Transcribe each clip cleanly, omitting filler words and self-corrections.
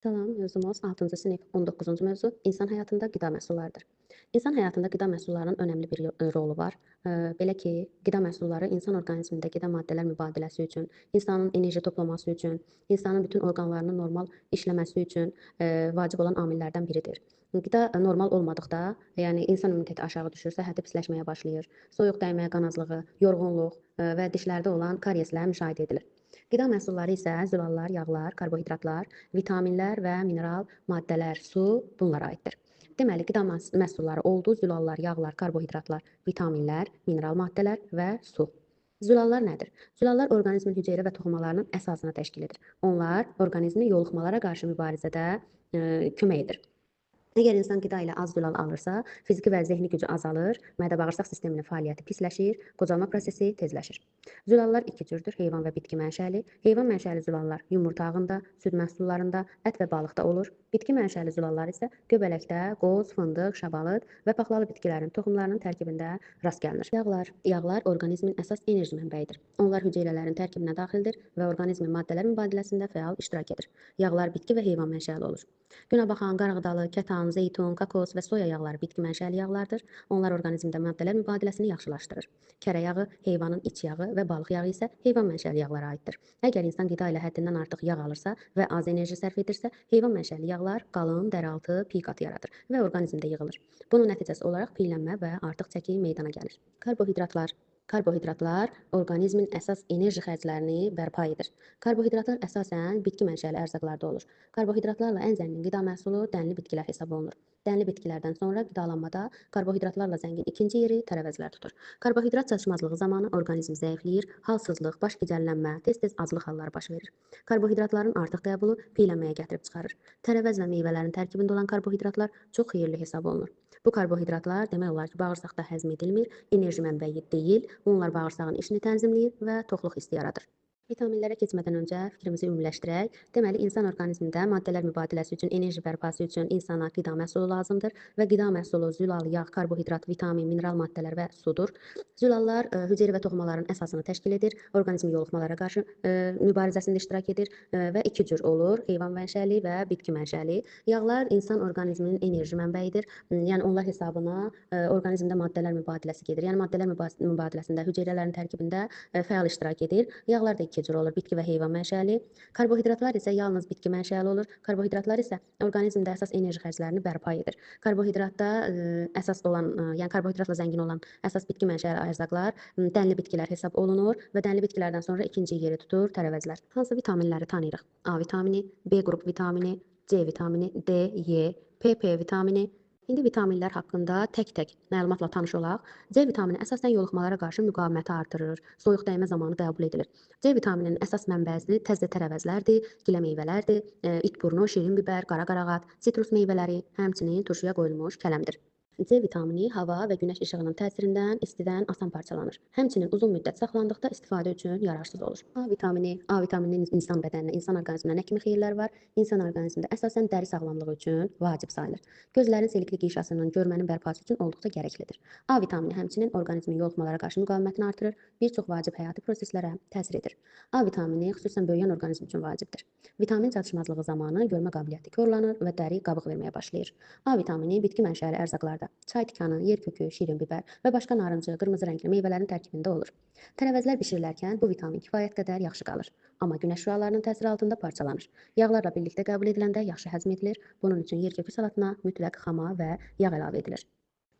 Salam, mövzumuz 6-cı sinif 19-cu mövzu insan həyatında qida məhsullarıdır. İnsan həyatında qida məhsullarının önəmli bir rolu var. Belə ki, qida məhsulları insan orqanizmində gedən maddələr mübadiləsi üçün, insanın enerji toplaması üçün, insanın bütün orqanlarının normal işləməsi üçün vacib olan amillərdən biridir. Qida normal olmadıqda, yəni insan immuniteti aşağı düşür, səhhəti pisləşməyə başlayır, soyuq dəymə, qan azlığı, yorğunluq və dişlərdə olan karieslər müşahidə edilir. Qida məhsulları isə zülallar, yağlar, karbohidratlar, vitaminlər və mineral maddələr, su bunlara aiddir. Deməli, qida məhsulları oldu: zülallar, yağlar, karbohidratlar, vitaminlər, mineral maddələr və su. Zülallar nədir? Zülallar orqanizmin hüceyrə və toxumalarının əsasını təşkil edir. Onlar orqanizmi yoluxmalara qarşı mübarizədə kömək edir. Əgər insan qida ilə az zülal alırsa, fiziki və zehni gücü azalır, mədə-bağırsaq sisteminin fəaliyyəti pisləşir, qocalma prosesi tezləşir. Zülallar iki cürdür: heyvan və bitki mənşəli. Heyvan mənşəli zülallar yumurta ağında, süd məhsullarında, ət və balıqda olur. Bitki mənşəli zülallar isə göbələkdə, qoz, fındıq, şabalıd və paxlalı bitkilərin toxumlarının tərkibində rast gəlinir. Yağlar. Yağlar orqanizmin əsas enerji mənbəyidir. Onlar hüceyrələrin tərkibinə daxildir və orqanizmin maddələr mübadiləsində fəal iştirak edir. Yağlar bitki və heyvan mənşəli olur. Günəbaxan, qarağıdalı, kətan, zeytun, kokos və soya yağları bitki mənşəli yağlardır. Onlar orqanizmdə maddələr mübadiləsini yaxşılaşdırır. Kərə yağı, heyvanın iç yağı və balıq yağı isə heyvan mənşəli yağlara aiddir. Əgər insan qida ilə həddindən artıq yağ alırsa və az enerji sərf edirsə, heyvan mənşəli yağlar qalın, dərialtı piy qatı yaradır və orqanizmdə yığılır. Bunun nəticəsi olaraq piylənmə və artıq çəki meydana gəlir. Karbohidratlar. Karbohidratlar orqanizmin əsas enerji xərclərini bərpa edir. Karbohidratlar əsasən bitki mənşəli ərzaqlarda olur. Karbohidratlarla ən zəngin qida məhsulu dənli bitkilər hesab olunur. Dənli bitkilərdən sonra qidalanmada karbohidratlarla zəngin ikinci yeri tərəvəzlər tutur. Karbohidrat çatışmazlığı zamanı orqanizm zəifləyir, halsızlıq, baş gicəllənmə, tez-tez aclıq halları baş verir. Karbohidratların artıq qəbulu piylənməyə gətirib çıxarır. Tərəvəz və meyvələrin tərkibində olan karbohidratlar çox xeyirli hesab olunur. Bu karbohidratlar demək olar ki, bağırsaqda həzm edilmir, enerji mənbəyi deyil, onlar bağırsağın işini tənzimləyir və toxluq hissi yaradır. Vitaminlərə keçmədən öncə fikrimizi ümumiləşdirək. Deməli, insan orqanizmində maddələr mübadiləsi üçün, enerji bərpası üçün insana qida məhsulu lazımdır və qida məhsulu zülal, yağ, karbohidrat, vitamin, mineral maddələr və sudur. Zülallar hüceyrə və toxumaların əsasını təşkil edir, orqanizmin yoluxmalara qarşı mübarizəsində iştirak edir və iki cür olur: heyvan mənşəli və bitki mənşəli. Yağlar insan orqanizminin enerji mənbəyidir. Yəni onlar hesabına orqanizmdə maddələr mübadiləsi gedir. Yəni maddələr mübadiləsində hüceyrələrin tərkibində fəal iştirak edir. Yağlar da iki cür olur: bitki və heyvan mənşəli. Karbohidratlar isə yalnız bitki mənşəli olur. Karbohidratlar isə orqanizmdə əsas enerji xərclərini bərpa edir. Karbohidratda əsas olan, yəni karbohidratla zəngin olan əsas bitki mənşəli ərzaqlar dənli bitkilər hesab olunur və dənli bitkilərdən sonra ikinci yeri tutur tərəvəzlər. Hansı vitaminləri tanıyırıq? A vitamini, B qrup vitamini, C vitamini, D, E, P, P vitamini. İndi vitaminlər haqqında tək-tək məlumatla tanış olaq. C vitamini əsasən yoluxmalara qarşı müqaviməti artırır, soyuq dəymə zamanı qəbul edilir. C vitamininin əsas mənbəsi təzə tərəvəzlərdir, gilə meyvələrdir, itburnu, şirin bibər, qara qarağat, sitrus meyvələri, həmçinin turşuya qoyulmuş kələmdir. C vitamini hava və günəş işığının təsirindən, istidən asan parçalanır. Həmçinin uzun müddət saxlandıqda istifadə üçün yararsız olur. A vitamini, A vitamininin insan bədəninə, insan orqanizminə nə kimi xeyirlər var? İnsan orqanizmində əsasən dəri sağlamlığı üçün vacib sayılır. Gözlərin selikli qişasının, görmənin bərpası üçün olduqca gərəklidir. A vitamini həmçinin orqanizmin yoluxmalara qarşı müqavimətini artırır, bir çox vacib həyati proseslərə təsir edir. A vitamini xüsusən böyüyən orqanizm üçün vacibdir. Vitamin çatışmazlığı zamanı görmə qabiliyyəti korlanır və dəri qabıq verməyə başlayır. A vitamini bitki mənşəli ərzaqlarda çay tikanı, yer kökü, şirin bibər və başqa narıncı, qırmızı rəngli meyvələrin tərkibində olur. Tərəvəzlər bişirilərkən bu vitamin kifayət qədər yaxşı qalır, amma günəş şüalarının təsiri altında parçalanır. Yağlarla birlikdə qəbul ediləndə yaxşı həzm edilir. Bunun üçün yer kökü salatına mütləq xama və yağ əlavə edilir.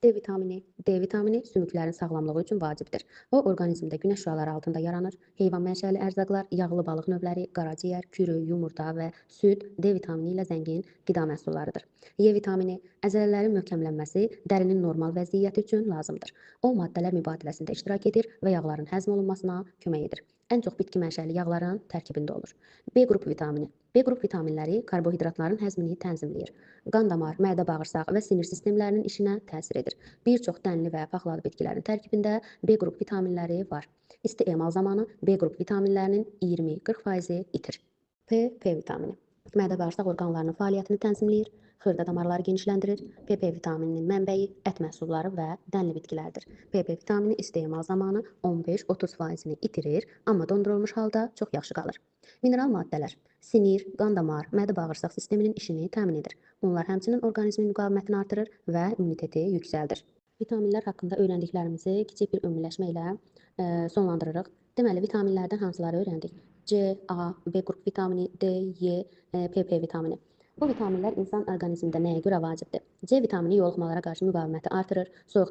D vitamini. D vitamini sümüklərin sağlamlığı üçün vacibdir. O, orqanizmdə günəş şüaları altında yaranır. Heyvan mənşəli ərzaqlar, yağlı balıq növləri, qaraciyər, kürü, yumurta və süd D vitamini ilə zəngin qida məhsullarıdır. E vitamini əzələlərin möhkəmlənməsi, dərinin normal vəziyyəti üçün lazımdır. O, maddələr mübadiləsində iştirak edir və yağların həzm olunmasına kömək edir. Ən çox bitki mənşəli yağların tərkibində olur. B qrup vitamini. B qrup vitaminləri karbohidratların həzmini tənzimləyir. Qan damar, mədə, bağırsaq və sinir sistemlərinin işinə təsir edir. Bir çox dənli və paxlalı bitkilərin tərkibində B qrup vitaminləri var. İsti emal zamanı B qrup vitaminlərinin 20-40%-i itir. P, P vitamini. Mədə-bağırsaq orqanlarının fəaliyyətini tənzimləyir, xırda damarları genişləndirir. PP vitamininin mənbəyi ət məhsulları və dənli bitkilərdir. PP vitamini istemal zamanı 15-30%-ni itirir, amma dondurulmuş halda çox yaxşı qalır. Mineral maddələr sinir, qan damar, mədə-bağırsaq sisteminin işini təmin edir. Bunlar həmçinin orqanizmin müqavimətini artırır və immuniteti yüksəldir. Vitaminlər haqqında öyrəndiklərimizi kiçik bir ümumiləşmə ilə sonlandırırıq. Deməli, vitaminlərdən hansıları öyrəndik? C, A, B qrup vitamini, D, E, PP vitamini. Bu vitaminlər insan orqanizmində nəyə görə vacibdir? C vitamini yoluxmalara qarşı müqaviməti artırır, soyuq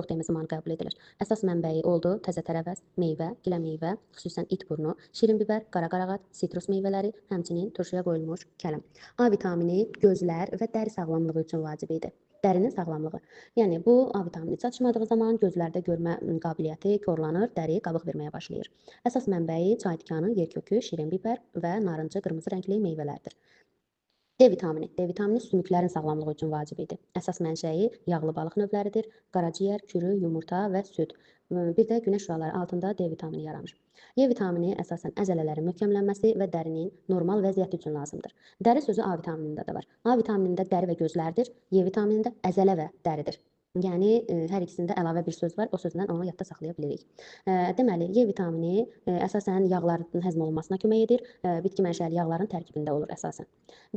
dəymə zamanı qəbul edilir. Əsas mənbəyi oldu təzə tərəvəz, meyvə, gilə meyvə, xüsusən it burnu, şirin biber, qara qarağat, sitrus meyvələri, həmçinin turşuya qoyulmuş kələm. A vitamini gözlər və dəri sağlamlığı üçün vacib idi. Dərinin sağlamlığı. Yəni bu A vitamini çatışmadığı zaman gözlərdə görmə qabiliyyəti korlanır, dəri qabıq verməyə başlayır. Əsas mənbəyi çay tikanı, yer kökü, şirin biber və narıncı qırmızı rəngli meyvələrdir. D vitamini. D vitamini sümüklərin sağlamlığı üçün vacib idi. Əsas mənşəyi yağlı balıq növləridir. Qaraciyər, kürü, yumurta və süd. Bir də günəş şüaları altında D vitamini yaranır. E vitamini əsasən əzələlərin möhkəmlənməsi və dərinin normal vəziyyəti üçün lazımdır. Dəri sözü A vitaminində də var. A vitaminində dəri və gözlərdir, E vitaminində əzələ və dəridir. Yəni hər ikisində əlavə bir söz var, o sözlə onu yadda saxlaya bilirik. Deməli, E vitamini əsasən yağların həzm olunmasına kömək edir. Bitki mənşəli yağların tərkibində olur əsasən.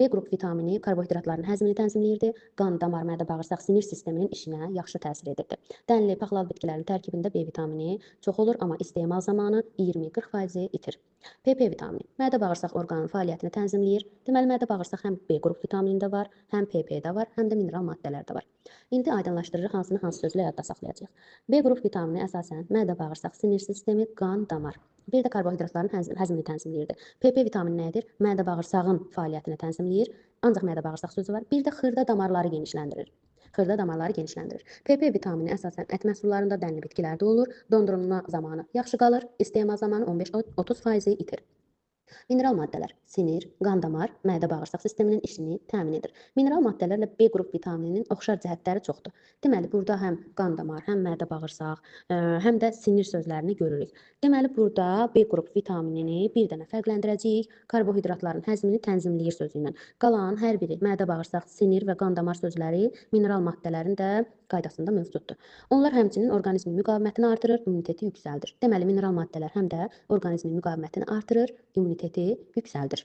B qrup vitamini karbohidratların həzmini tənzimləyirdi. Qan, damar, mədə, bağırsaq, sinir sisteminin işinə yaxşı təsir edirdi. Dənli, paxlal bitkilərinin tərkibində B vitamini çox olur, amma istemal zamanı 20-40% itir. PP vitamini mədə-bağırsaq orqanının fəaliyyətini tənzimləyir. Deməli, mədə-bağırsaq həm B qrup vitaminində var, həm PP-də var, həm də mineral maddələrdə var. İndi aydınlaşdırırıq hansını hansı sözlə yadda saxlayacağıq. B qrup vitamini əsasən mədə-bağırsaq, sinir sistemi, qan, damar. Bir də karbohidratların həzmini tənzimləyirdi. PP vitamini nə edir? Mədə-bağırsağın fəaliyyətini tənzimləyir. Ancaq mədə-bağırsaq sözü var. Bir də xırda damarları genişləndirir. Xırda damarları genişləndirir. PP vitamini əsasən ət məhsullarında, dənli bitkilərdə olur. Dondurulma zamanı yaxşı qalır. İstemal zamanı 15-30% itir. Mineral maddələr sinir, qan damar, mədə-bağırsaq sisteminin işini təmin edir. Mineral maddələrlə B qrup vitamininin oxşar cəhətləri çoxdur. Deməli, burada həm qan damar, həm mədə-bağırsaq, həm də sinir sözlərini görürük. Deməli, burada B qrup vitaminini bir dənə fərqləndirəcəyik. Karbohidratların həzmini tənzimləyir sözü ilə. Qalan hər biri mədə-bağırsaq, sinir və qan damar sözləri mineral maddələrin də qaydasında mövcuddur. Onlar həmçinin orqanizmin müqavimətini artırır, immuniteti yüksəldir. Deməli, mineral maddələr həm də orqanizmin müqavimətini artırır, immuniteti yüksəldir.